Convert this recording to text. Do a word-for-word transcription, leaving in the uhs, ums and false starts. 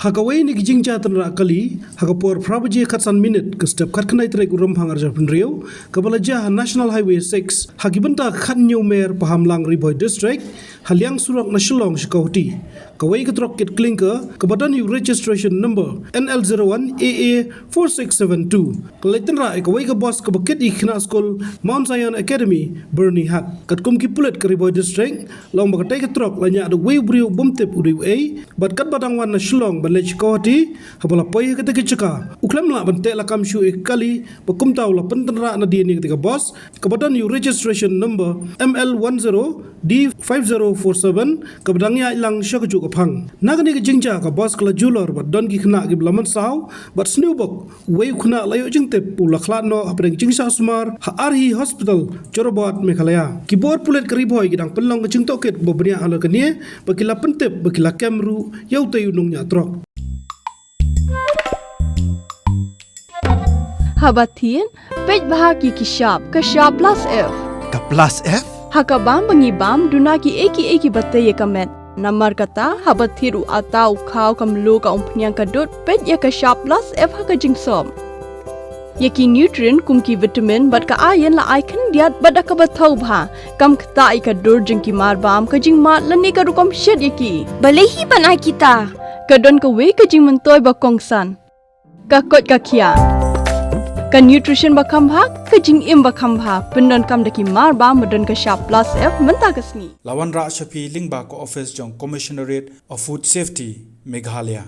Ha kawei na ki jingjia tynrah kali, ha ka por phra baje khatsan minit, ka step khatkhyndai tarik u Rymphang arhajar phew hynriew, kaba la jia ha National Highway six, ha ki bynta khathynñiew mer Pahamlang Ri Bhoi District, ha liang surok na Shillong sha Guwahati. Kawei ka trok kit clinker, kaba don ïa u registration number N L zero one A A four six seven two, ka la tynrah ïa kawei ka bos kaba kit ïa ki khynnah skul Mount Zion Academy, Byrnihat. Katkum ki pulit ka Ri Bhoi District, la ong ba katei ka trok la ñiah da uwei u briew bym tip u dei uei, bad katba dang wan na Shillong ban leit sha Guwahati, haba la poi ha katei ka jaka, u khlem lah ban teh lakam shuh ïa ka kali, ba kumta u la pyntynrah nadien ïa katei ka bos, kaba don ïa u registration number M L one zero D five zero four seven, kaba dang ïaid lang sha kajuh ka phang. Na kane ka jingjia ka bos ka la julor bad don ki khynnah kiba la mynsaw, bad sniewbok, uwei u khynnah la ïoh jingtip, u la khlad noh hapdeng jingshah sumar ha R H Hospital, Jorabat, Meghalaya. Ki bor pulit ka Ri Bhoi ki dang pynlong ka jingtohkit ba bniah halor kane, ba ki la pyntip ba ki la kem ruh ïa utei u nongñiah trok. Haba thied, peit bha ïa ki shap, ka shap plus F. Ka plus F? Ha ka bam ba ngi bam, duna kiei kiei kiba tei ïa ka met. Namar kata, haba thied u atta, u khaw, ka mluh, ka umphniang, ka dud, peit ïa ka shap plus F ha ka jingsop. Ïa ki nutrient kum ki vitamin bad ka iron la ai khyndiat bad da kaba thaw bha. Kam ktah ïa ka dur jong ki marbam, ka jingmad lane ka rukom shet ïa ki. Balei hi ban ai kita? Ka don kawei ka jingmyntoi ba kongsan. Ka koit ka khiah. Ka nutrition ba kham bha, ka jingim ba kham bha. Pyndonkam da ki marbam ba don ka shap plus F mynta ka sngi. La wanrah sha phi lyngba ka office jong Commissionerate of Food Safety, Meghalaya.